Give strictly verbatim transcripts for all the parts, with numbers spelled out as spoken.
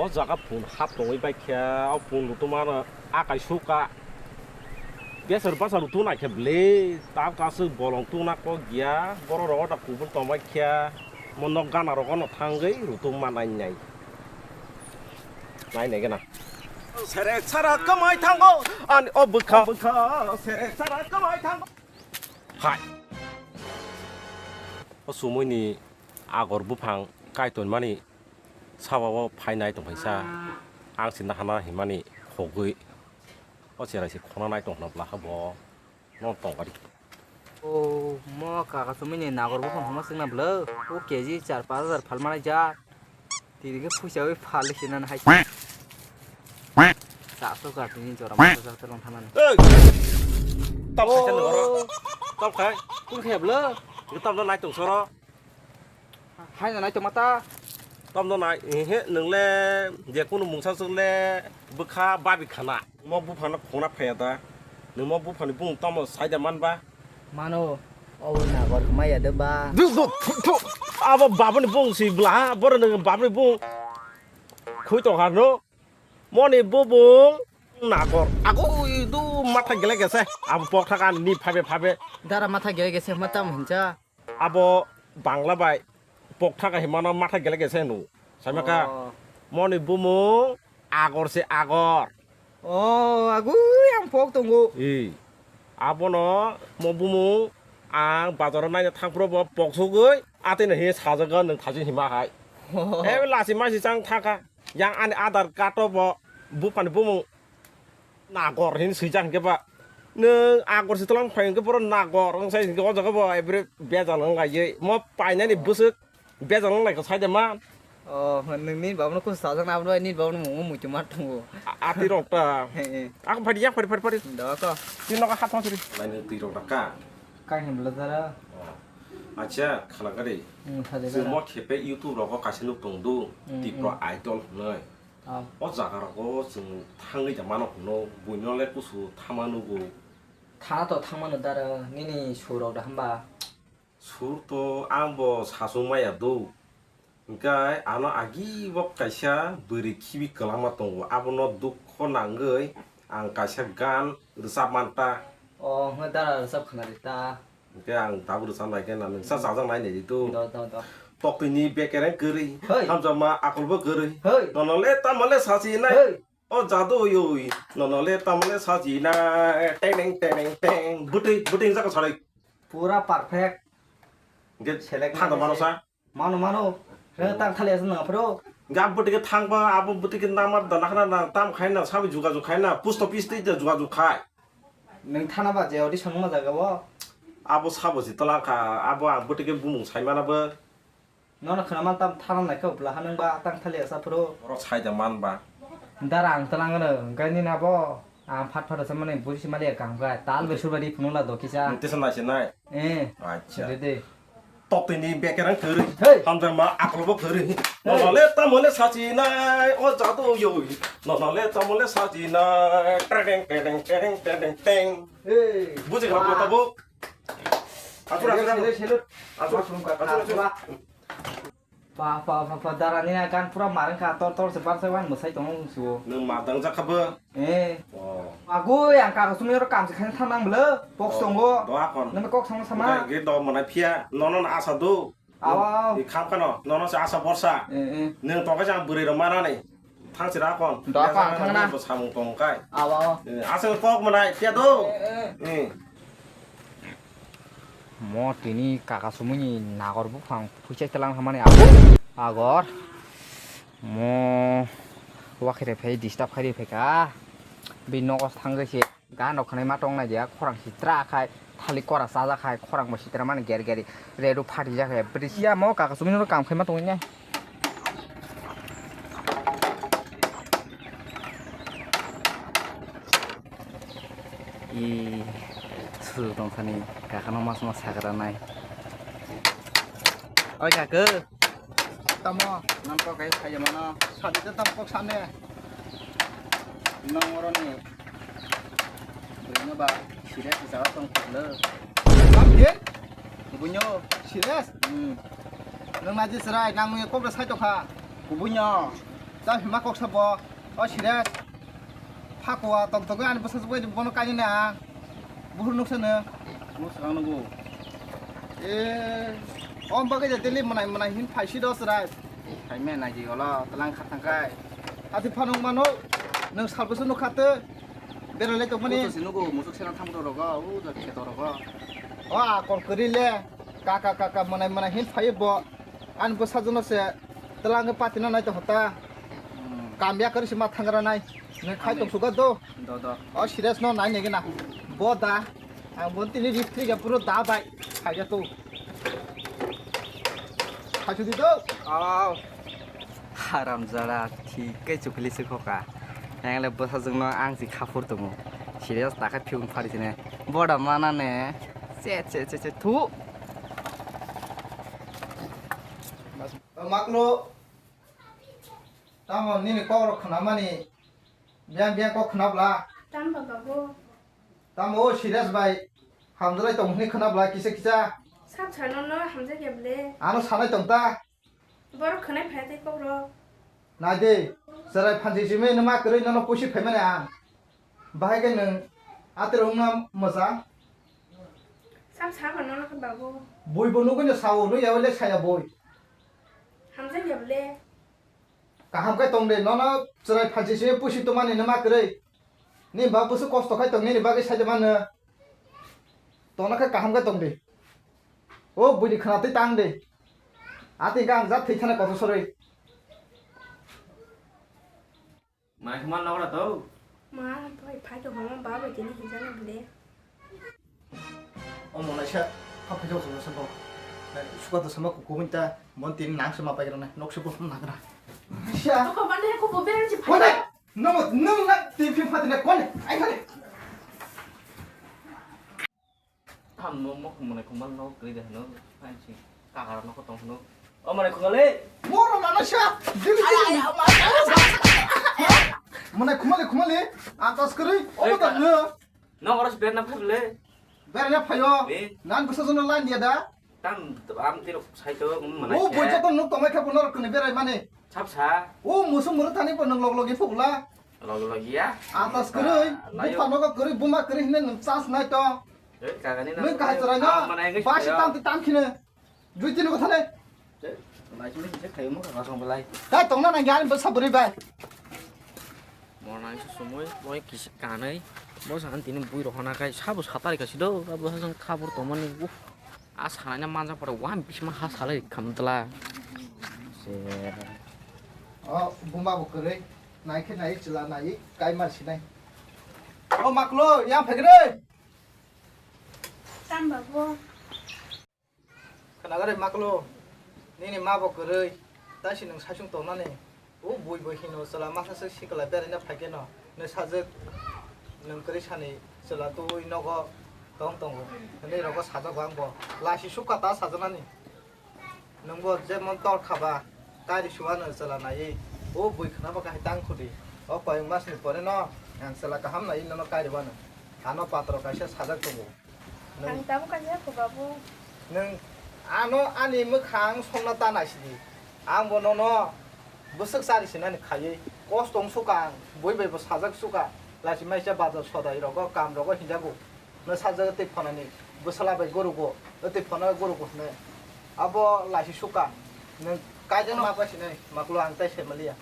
Jaga phun hap tongwi bai khe, o phun rutuma no akai suka. Besar basa rutu nai khe ble, tam kasuk bolong tuna kok ya, boro rogo da kubun tong bai khe, mo nok gana rogo no thangwi rutu ma nai nai. Nai nai gana. Sere sara kamai thango, ani o bwkha. O bwkha, sere sara kamai thango. Hai. O sumui ni agor buphang kai ton mani. Sawao phainai tongphaisa, ang sinna hana himani khogwi o cherai se khonanai tongphna bwlakha bo no tongkari. O mo kaka sumui ni nagor buphang homa swngna bwlw o keji char pash hajar phalmanai jak. Tini khe phuisawi phal sinani hai. Chaso ka tini jora masa jak tolong thanani. Ei! Tam khai nang oro. Tam khai. Tung khe bwlw. Tam no nai tong soro. Hai na nai tongma ta. Tamno nai, ehe, nwng le je kunu mungsa swk le bwkha babi khana. Mo buphano khungna phaiya da. Nwng mo buphani bung tamo saida man ba? Mano, obo nagor khmai ya de ba. Duk, duk, phu, phu. Abo babani bung si bla, boro nwng babani bung khui tong har no. Moni bubung nagor. Ago idu matha gele gese. Abo pok thaka ni phabe phabe. Dara matha gele gese ma tam hincha. Abo Bangla bai pokthaka himano matha gele gese hino. Saimaka. Oh. Moni bumung agor se agor. Oh, agui ang pok tongo. I. Abono mo bumung ang bazaro naina thangphro bo poksugui atino hi sajaga nwng thaji hima hai. Oh. Ebe lasi masi chang thaka. Yang ani Aadhaar card o bo buphani bumung Nagor hin swijak hinkhe ba. Nwng agor se tolang phai hinkhe boro nagor wng sai hinkhe o jaga bo every bejal wng lai ye. Mo painani bwswk bejal wng lai kha sai de man. Oh, nwng nini baba no kusu sajak na abo nini baba no mungwi muitu ma tongo. A-, ati rok ta. He, he. Ako phai di yak phai phai phai. Do ko. Tin nogo hat thong siri. Nai nwng twi rok da ka. Ka hin bla dara. Oh. Acha khala gari. Hmm, phai de. Chwng mo khepe YouTube rogo kaisa nuk tong du. Hmm, Tipra hmm. Idol hwnwi. Ah. O jaga rogo chwng thangwi da mano hwno, buino le kusu thama nugo. Thana to thangmano dara, nini sur rok da hamba? Sur to ang bo sasung maya do. Hingkai ano agi bo kaisa bwrwi khibi kwlama tongo, abono dukho nangwi ang kaisa gan rwchap man ta. Oh, hwnkhai dara rwchap khna di ta. Hingke ang tabuk rwchap nai khe na nwng sa sajak nai nai di tu. Do, do, do. Toktwi ni bekereng kwrwi, Hey. Hamjakma akolbo kwrwi. Hey. Nono le tamo le sachi nai. Hey. O jadu yoi. Nono le tamo le sachi nai. Teng teng teng teng. Bwtwi, bwtwi jak sarai. Pura perfect. Hingke Select thang nai mano se. Sa. Mano, mano. Re tang thali aswk nang phro. Hingke abo bwtwi ke thang ba, abo bwtwi ke nama da nakhna na tam khai na sabi juga juga khai na. Post office tei da juga juga khai. Nwng thana ba je audition wngma jaga o? Abo sabo se tola kha, abo ang bwtwi khe bumung sai mana bo. Nono khwna man tam thana nai kha bwla ha nwng ba tang thali asa phuru. Oro sai da man ba. Dara ang tola ngano, hwnkhe nini abo ang phat phat sa mani buji si mali kang kha, tal be sur ba ri phunung la do kisa. Nwng tesa nai se nai? Eh. Acha. De de. Toktwi ni bekereng kwrwi. Hey. Hamjakma akolbo kwrwi. Hey. Nono le tamo le sachi nai, o jadu yoi. Nono le tamo le sachi nai. Tereng, tereng, tereng, tereng, teng. Hey. Buji kha Wah. Tabuk. Atur, atur, atur. Salute, salute. Atur. Atur, atur. Ba, ba, ba, ba, dara ni gan pura marang kha, tor, tor se bar se wan mwsai tong suo. Nwng ma dang jak kha bo? Eh. Oh. Agoi, ang kaka sumui oro kam se khaina thang nang bwle, box Oh, tongo. Do akon. Nang kok song sama. Ge do mwnai phiya, nono na asa do. Awa. I kham khano, nono se asa borsa. Eh, eh. Nwng tong khe jang bwrwi rok manani. Thang sira akon. Do akon, ang thang na. Bo samung tong kai. Awa, awa. Eh, asa kok mwnai phiya do. Eh, eh. Eh. Mo tini kaka sumui ni nagor buphang phuisa telang hamani agor. Agor. Mo wakhe re phai disturb khai re phai ka. Bi nogo thang re se. Gan rok khwnai ma tong nai dia, khorang sitra khai, thalik kora chaja khai, khorang bo sitra mani ger geri, redu phati ja khai, bwtwi siya mo kaka sumui no kam khai ma tong nai. I susu tong thani kaka no mas mas sagra nai. Oi kaka. Tamo, nang kok kai khai mano. Sadi te tam kok sane. Nang oroni. Bwino ba, serious jaga tong khorlo. Bam ye? Kubunyo. Serious? Hmm. Nang naji serai, nang mui kok sai tokha. Kubunyo. Cham hima kok sabo. O serious. Phakwa tong tong ani bwsa bai bono kainwi na. Buhur nuksa no. Mo swkang nugo. E, om bagwi de daily manai manai hin phaisi dos rai. Phaime naji olo talang khatang kai. Ati phanung mano. Nung salbwsa nukha te. Beralai tongmani. Kutu si nugo musuk sena thamro rogo, u ja kheto rogo. O akol kwrwi le. Kaka kaka manai manai hin phai bo. Ani bwsajwkno se twlangwi patina nai tongkha ta. Hmm. Kamya kwrwi se ma thangra nai. Nai khai tong suga do. Do, do. O serious no nai negi na. Bo da. Ang bon tini ri phri ga puro da bai. Khai ga to. Khai su di do. Au. Haram jara thik kai chukli se khoka. Ang le bwsajwkno ang si khapur tongo. Serious ta kha phiung phari sine. Bo da mana ne. Che, che, che, che, thu. Maklo. Tamo nini kok rok khna mani. Biang biang kok khna bla. Tam ba babu. Tamo o serious bai. Hamjwlai tong hwnwi khna bla kisa kisa. Sab sano no hamjak ya ble. Ano sanai tong ta. Borok khwnai phai tei kok rok. Nai de. Chwrai phansi simi nima kwrwi nono pusi phai mani ang. Bahai khe nwng atero wngna mwchang. Sam sa ba nono khe babu. Bui bo nugwi no sao, nui ya le saya bui. Hamjak ya ble. Kaham khe tong de, nono chwrai phansi se pusi tongmani nima kwrwi. Ni ba busu kosto khai tong nini bagwi sai de mano. Tongna khe kaham khe tong de. O bui ni khna twi tang de. Ati gang jat thwi thana kotor sorwi. Mai khma logra to. Ma, bai phai to homa ba bai tini hinjana bile. O mona sa, ha phai jok jok sa bo. Suka to sama ku kumin ta, mon tin nang sama pai rana, nok se bo nagra. Sa. Ko mane ko bo beran si phai. Kone, no mo, no na ti phi phatina kone. Ai kone. Tham no mo khumane khumane no kri de no phansi kakara no kotong no. O mane khumale. Moro mana sha. Dili dili. Mane khumale khumale. Atas kri. O ta no. No oras berna phable. Berna phayo. Nan bwsa jono lan dia da. Tam am tiro sai to mane. O bojo to nuk tomai kha bono kne berai mane. Chap sa. O musung muru thani po nang log logi phugla. Log logi ya. Atas kwrwi, bupha nogo kwrwi, buma kwrwi hwnwi nwng chance nai to. Nwng kahai chwrai no, basi tam twi tam khino. Jui tini kotha le. Naisimi se khayo mo ka song belai. Tai tongna nang gari bwsa bwrwi bai. Mo nang se sumui, mo kisi kanai. Mo sa tini bui rohana kai, sabo satari ka sido, abo sa song khabor tongmani. Uf. A sanai na manja pore wan bisma ha salai khamdla. Se. O bumba bo kwrwi. Nai khe nai chwla nai kai mar sinai. O maklo yang phegre. Tam babu. Khna gare maklo. Nini ma bo kwrwi. Taisi nwng sasung tongnani. O bui bui hino chwla masa se sikla beraina phaikhe no, nw sajwk nwng kwrwi sani chwla twi nogo tong tongo hwnwi rogo sajak bo ang bo laisi sukha ta sajaknani. Nwng bo jemon tor khaba kari suwano chwla naiwi o bui khna bo kahai tang khudi. O koi masni pore no ang chwla kaham naiwi nono kari wano ano patro kaisa sajak tongo. Ang tabuk kaisa kho babu. Nwng ano ani mwkhang somna ta naisidi. Ang bo nono bwswk chari sinani khaiwi kosto wng suka ang, bui bai bo sajak suka. Lachi maisa bazar sodai rogo, kam rogo hinjago. Nwng sajak tei phonani bwsala bai gorugo, tei phona gorugo hwnwi. Abo lachi suka. Nwng kaijano ma bai sinai maklo ang tai sai maliya.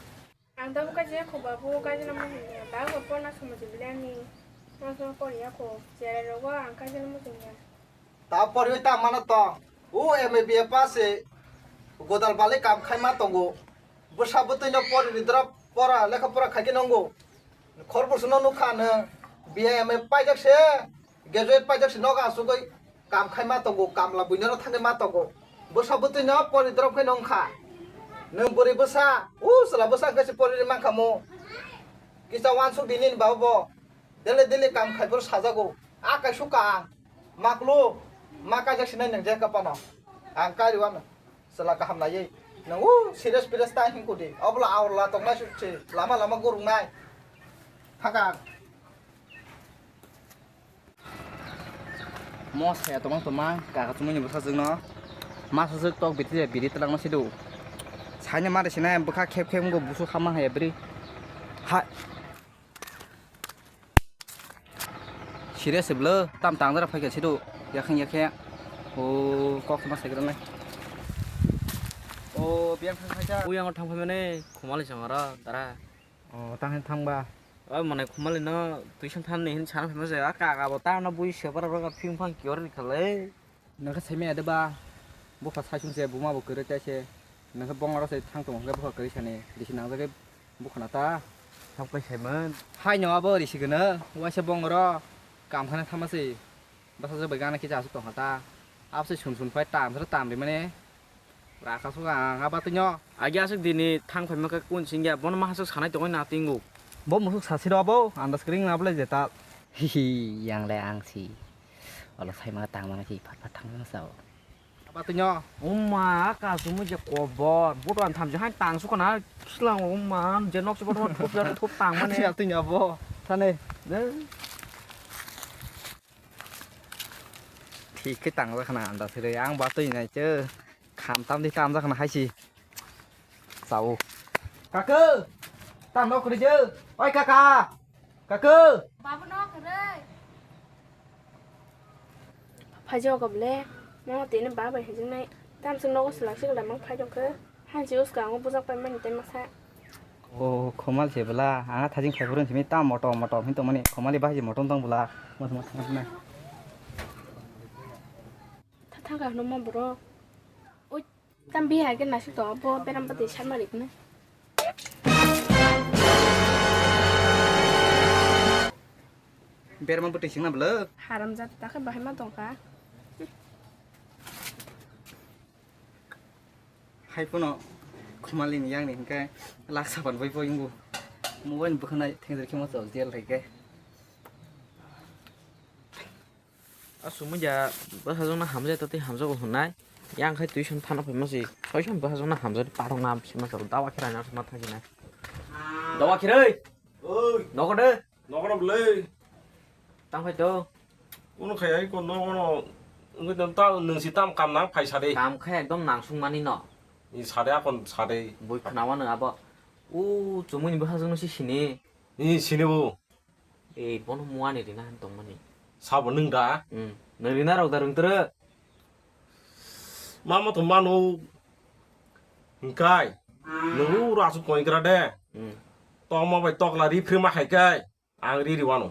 Ang tabuk kaisa kho babu, kaisa lama hwnya. Tabuk porna somo se bwlani. Ang somo poriya kho. Cherai rogo ang kaisa lama hwnya. Ta poriwi ta mano to. O M A B A pass se godal bali kam khai ma tongo. Bwsa bwtwi no pori ni drop pora lekha pora khai khe nongo. Khor bwswk no nukha nw B A M A paijak se. Graduate paijak se nogo asugwi kam khai ma tongo, kamla buino thangwi ma tongo. Bwsa bwtwi no pori drop khai no wngkha. Nwng bwrwi bwsa, u chwla bwsa hwnkhe se pori mankha mo. Kisa wansuk di nini baba bo. Daily daily kam khai phuru sajago. A kaisuk ka ang. Maklo, ma kaijak sinai nang jeka pano. Ang kairu ano. Chwla kaham naiwi. Nang u serious serious ta hingkudi. Obla aurla tongnai suk se. Lama lama gurung nai. Thaka. Mo saya tongmang tongmang, kaka chumui ni bwsajwk no. Ma sajwk tok biti biri twlang no sidu. Thaini mari sinai bwkha khep khep wngkha busu khama hai bwrwi. Ha. Serious se bwlw, tam tang dara phaikha sido. Yakhang yakhe. O kok ma sekra nai. O biyang thang khaisa. Ui ang thang phaimani khumali sangara dara. O tang thang ba. O mane khumali no tuition thanni hin sana phaima se. A kaka bo ta no bui se bara ro phing phang kiyor ni khalai. Nokha saimaya de ba, bupha saisung se, buma bo kwrwi tai se, nokha bongoro se thang tongo hwnkhe bupha kwrwi sani, risi nangjagwi bukhana ta. Thang kai saimon. Haino abo risi gwnang, waisa bongoro kam khana thama se, bwsajwk bai gana kisa aswk tongkha ta. Abo se sun sun phai tam sero tam rimani, raka suka ang abo twino. Agi aswk dini thang phaima khe kun singya, bono ma aswk sanai tongwi na tingo. Bo musuk sasiro abo, andas kring na bole jeta. Hihi, yang le ang si. Olo sai ma tang mana ki phat phat thang ma sao. Apa tu nyo? Umma, ka sumu je kobor. Butuan tham je hai tang sukana. Kislang umma, je nok se butuan thup jar thup tang mane. Apa tu nyo bo? Thane. Ne? Thik khe tang jakha na anda sire. Ang ba twi nai che. Kham tam di tam jakha na hai si. Sao. Kaka! Tam nok kri je. Oi kaka! Kaka! Babu no kare. Phai jok ble. Mo tini ba bai hijing nai. Tam sung nogo selak sik lamang phai jok khe. Han si uska ango bujak pai mani tai masa. O khomal se bla. Anga thajing phai phurun simi tam motom motom hin tongmani. Khomali bahai motom tong bla. Mos mos mos na. Tha thang ka hwnwi ma borok. Oi, tam bi hai khe nasik to abo beram bwtwi sama ri phano. Berma bwtwi singna bwlw. Haram jat ta khe bahai ma tong kha. Hai phano khumali ni yang ni hwnkhe lak sapan bai bo yungo. Mobile ni bwkhwnai thengdir khe ma chol jel hai khe. A sumui ja bwsajwkno hamjai totwi hamjago hwnnai. Yang khai tuition thana phaima se soisan bwsajwkno hamjai parwngna sima chalo dawa khirai na sima thangina. Dawa khirai. Oi. Nogo de. Nogo no bwlai. Tang phai to. Kuno khai ai ko nogo no. Wngwi tong ta nwng si tam kam nang phai sade. Kam khai ekdom nangsung mani no. Ni sade akon sade. Bui khnawa no abo. U chumui ni bwsajwkno si sini. Ni sini bo. Ei, bono muani rina han tongmani. Sabo nwng da? Hmm. Nwng rina rok da rwng twrw? Mama to mano. Hingkai. Nwng uro asuk koi gra de. Hmm. Tokma bai tokla ri phri ma khai kai. Ang ri ri wano.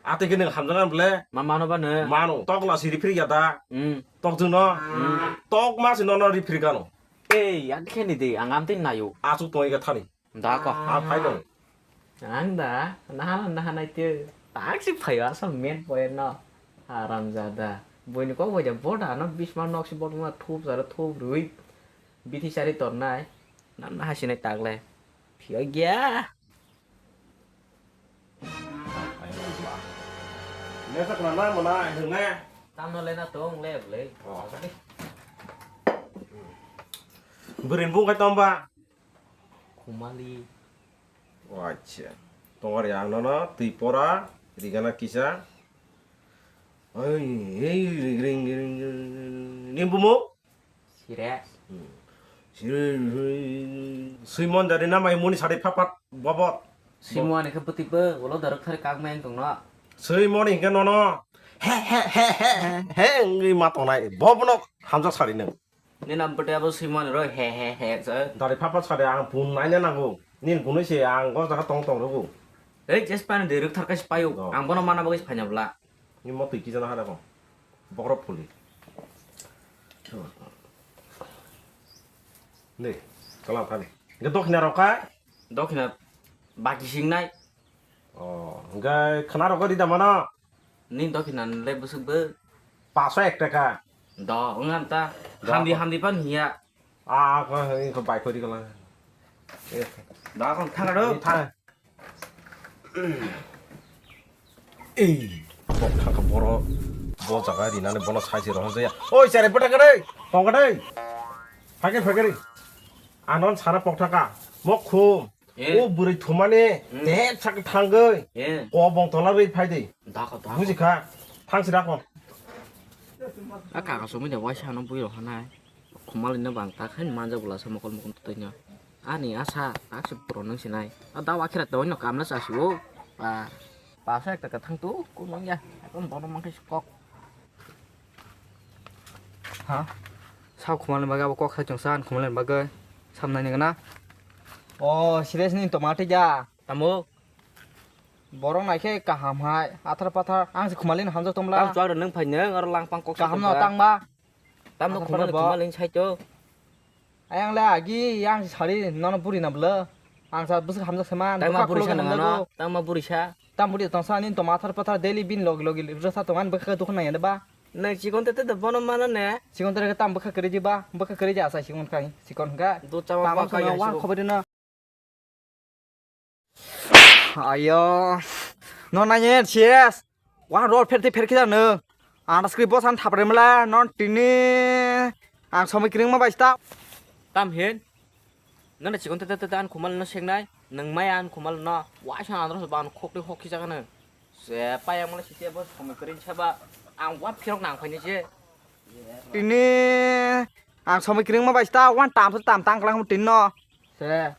Ate ke nwng hamjang an ble? Ma mano ba nwng? Mano. Tokla si ri phri ya da? Hmm. Tok jung no? Hmm. Tokma si nono ri phri gano. Ei, ang khe ni de, ang amtwi nayo. Asuk tong ika thani. Da ko. A phai dong. Ang da, naha naha nai te. Tak si phaio asal main point no. Haram jada. Boini kok bai ja boda no bisma nok si boda ma thup jara thup rui. Bithi sari tor nai. Nam naha sinai tak le. Phio gya. Nesa kena na mana heng ne. Tam no le na tong le ble. Oh. Bwrwi ni bung khai tong ba? Khumali. O acha. Tongari ang nono twi pora rigana kisa. Oi, ei, ring, ring, ring, ring, ring, ring. Ning bumo? Sire. Hmm. Sire, sire. Suimon dari na mai muni sari phapat bobot. Simo ani khe bwtwi bo ulo darok thari kak mai tong no. Suimon hingke nono. He, he, he, he, he, he, wngwi ma tongnai. Bo bono hamjak sari nang. Nini bwtwi abo swimani rw he he he se. Dari phapha sade ang phone naina nango. Nini gunui se ang o jaga tong tong rwgo. Ei, jes pani de rwk thar kaisa paio. Oh. Ang bono mana bagwi se phaina bwla. Ni mo twi kisa na hada ko. Bokrok phuli. Ni, kalam thani. Ge dokhina rok ka? Dokhina baki singnai. Oh, ge khana rok rida mana? Ni dokhina le busuk bo. Paso ek taka. Do, wngam ta. Do. Hamdi, hamdi pan hiya. Ah, ko, ko bai kori kala. Eh. Da kon thang do. Ni thang. Ei, bok thang ka boro, bo jaga rinani bono sai se rohor jaya. Oi, sere bwtha kare, tong kare. Phage, phage re. Anon sara pok thaka. Mok khum. Eh. O bwrwi thumani, hmm, tep sak thangwi. Eh. Kobong tola rwi phai de. Dako, dako. Buji kha. Thang si dako. A kaka somoi de waisa no bui rohanai. Khumali no bang ta khain manja bula sa mokol mokol tutai no. Ani asa, tak se puro nung sinai. A dawa kira to no kamla sa su. Pa, pa sa ekta ka thang tu, ku nung ya. Akon bono mang khe kok. Ha? Sa khumalni bagwi abo kok sa chwng sa, an khumalni bagwi. Samnai ni gana. Oh, serious ni tomato ja. Tamo? Borok nai khe kaham hai, athar pathar, ang se khumalino hamjak tongla. Tam chuak rw nung phai nung, oro lang pang kok kaham no tang ba. Tam no athar khumal pathar bo. Khumal in sai to. Ayang le agi, yang sari, nono buri na bwle. Ang sa bwswk hamjak se man, tang ma bwkha buri khulok sa nang hamjago. Ano, tang ma buri sa. Tam buri tong sa, nini tong athar pathar daily bin logi logi rwsa tong, ani bwkha dukha nang ya de ba. Nang chikon te te de bono mano ne. Chikon te tam bwkha kwrwi di ba, bwkha kwrwi di asa chikon khai, chikon khai. Dud chama tamo bwkha sono ya wan chikon. Khobor no. Ayo. No nanye, serious. Wah, rol pher te pher khe jano. Ang script boss an thapre mala, non tini. Ang somoi kring ma bai sta. Tam hin. Nana chikon te te te an khumal no sengnai. Nang mai an khumal no. Wah, sa andro ba an khok te khok khe jagano. Se payang mala site boss somoi kring saba. Ang wa phirok nang phaini je. Tini. Ang somoi kring ma bai sta. Wan tam tam tang klang tini no. Se.